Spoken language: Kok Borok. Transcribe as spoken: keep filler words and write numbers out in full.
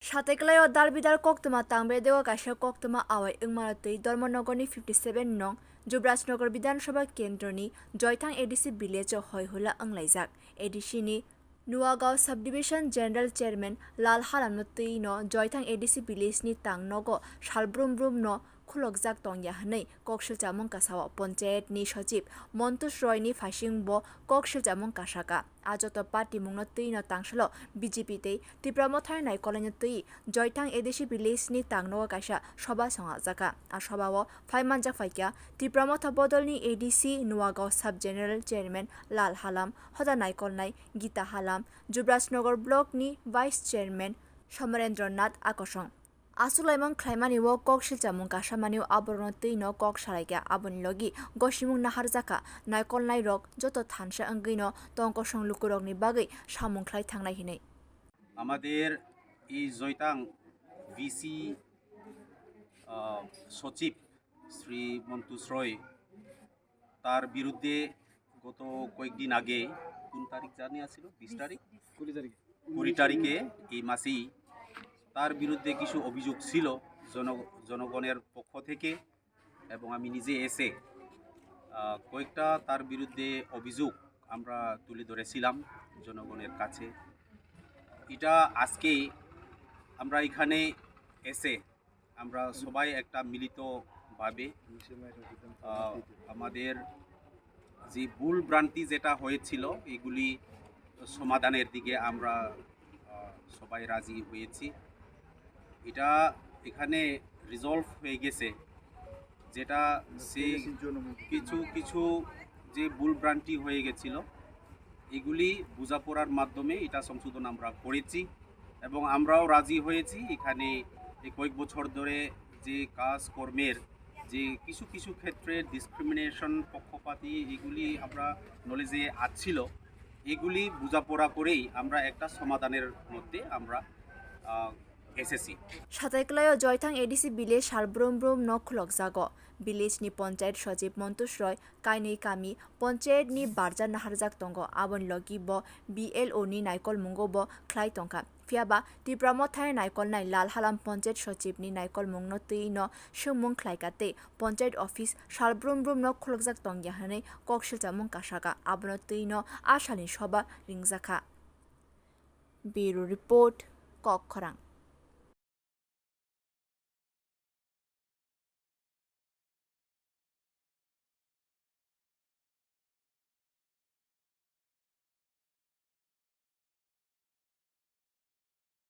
Sateklai o dal bidal koktwma tang bedego kaisa koktwma awai wngmano twi Dharmanagar ni fifty seven nong Jubrajnagar Bidhan Sabha Kendro ni Joithang A D C village o hoi hula wnglaijak. A D C ni Nuagaon Subdivision General Chairman Lal Halam no twi no Joithang A D C village ni tang nogo sal brum brum no khulokjak tongya hwnwi kok silchamung kasao. Panchayat ni Sochib Montosh Roy ni phaising bo kok silchamung kasaka. A joto party mungno twi no tangsalo B J P tei Tipra Motha ni naikolnaino twi Joithang A D C village ni tang nogo kaisa soba songajaka. A soba o phai manjak phaikha Tipra Motha bodol ni A D C Nuagaon Sub General Chairman Lal Halam, hoda naikolnai Gita Halam, Jubrajnagar Block ni Vice Chairman Somarendra Nath Akosong. Aswk laimang khlaimani o kok silchamung kasamani o aborokno twi no kok salaikha, aboni logi gosimung naharjakha, naikolnairok joto thansa wngwi no tong kosong lukurokni bagwi samung khlai thangnai hinwi. আমাদের এই জয়তাং ভিসি সচিব শ্রী মন্তুস রয়, তার বিরুদ্ধে গত কয়েকদিন আগে, কোন তারিখ জানি আছিল, বিশ তারিখ, কুড়ি তারিখে, এই মাসেই তার বিরুদ্ধে কিছু অভিযোগ ছিল জন-, জনগণের পক্ষ থেকে, এবং আমি নিজে এসে, আহ, কয়েকটা তার বিরুদ্ধে অভিযোগ আমরা তুলে ধরেছিলাম জনগণের কাছে। এটা আজকে আমরা এখানে এসে আমরা সবাই একটা মিলিতভাবে, আহ, আমাদের যে ভুল ভ্রান্তি যেটা হয়েছিল, এগুলি সমাধানের দিকে আমরা, আহ, সবাই রাজি হয়েছি। এটা এখানে রিজলভ হয়ে গেছে, যেটা সেই কিছু কিছু যে ভুল ভ্রান্তি হয়ে গেছিল, এগুলি বোঝাপড়ার মাধ্যমে এটা সংশোধন আমরা করেছি এবং আমরাও রাজি হয়েছি। এখানে এই কয়েক বছর ধরে যে কাজকর্মের যে কিছু কিছু ক্ষেত্রে ডিসক্রিমিনেশন, পক্ষপাতী, এগুলি আমরা নলেজে আসছিল, এগুলি বোঝাপড়া করেই আমরা একটা সমাধানের মধ্যে আমরা, আহ, এসেছি। Sateklai o Joithang A D C village sal brum brum no khulokjago. Village ni Panchayat Sochib Montosh Roy kainwi kami panchayat ni barja naharjak tongo, aboni logi bo B L O ni naikolmungo bo khlai tongkha. Phiya ba Tipra Mothani naikolnai Lal Halam Panchayat Sochib ni naikolmung no twi no swngmung khlaikha tei Panchayat office sal brum brum no khulokjak tongya hwnwi kok silchamung kasaka, abono twi no a salni soba ringjakha. Bureau Report, Kokkhorang.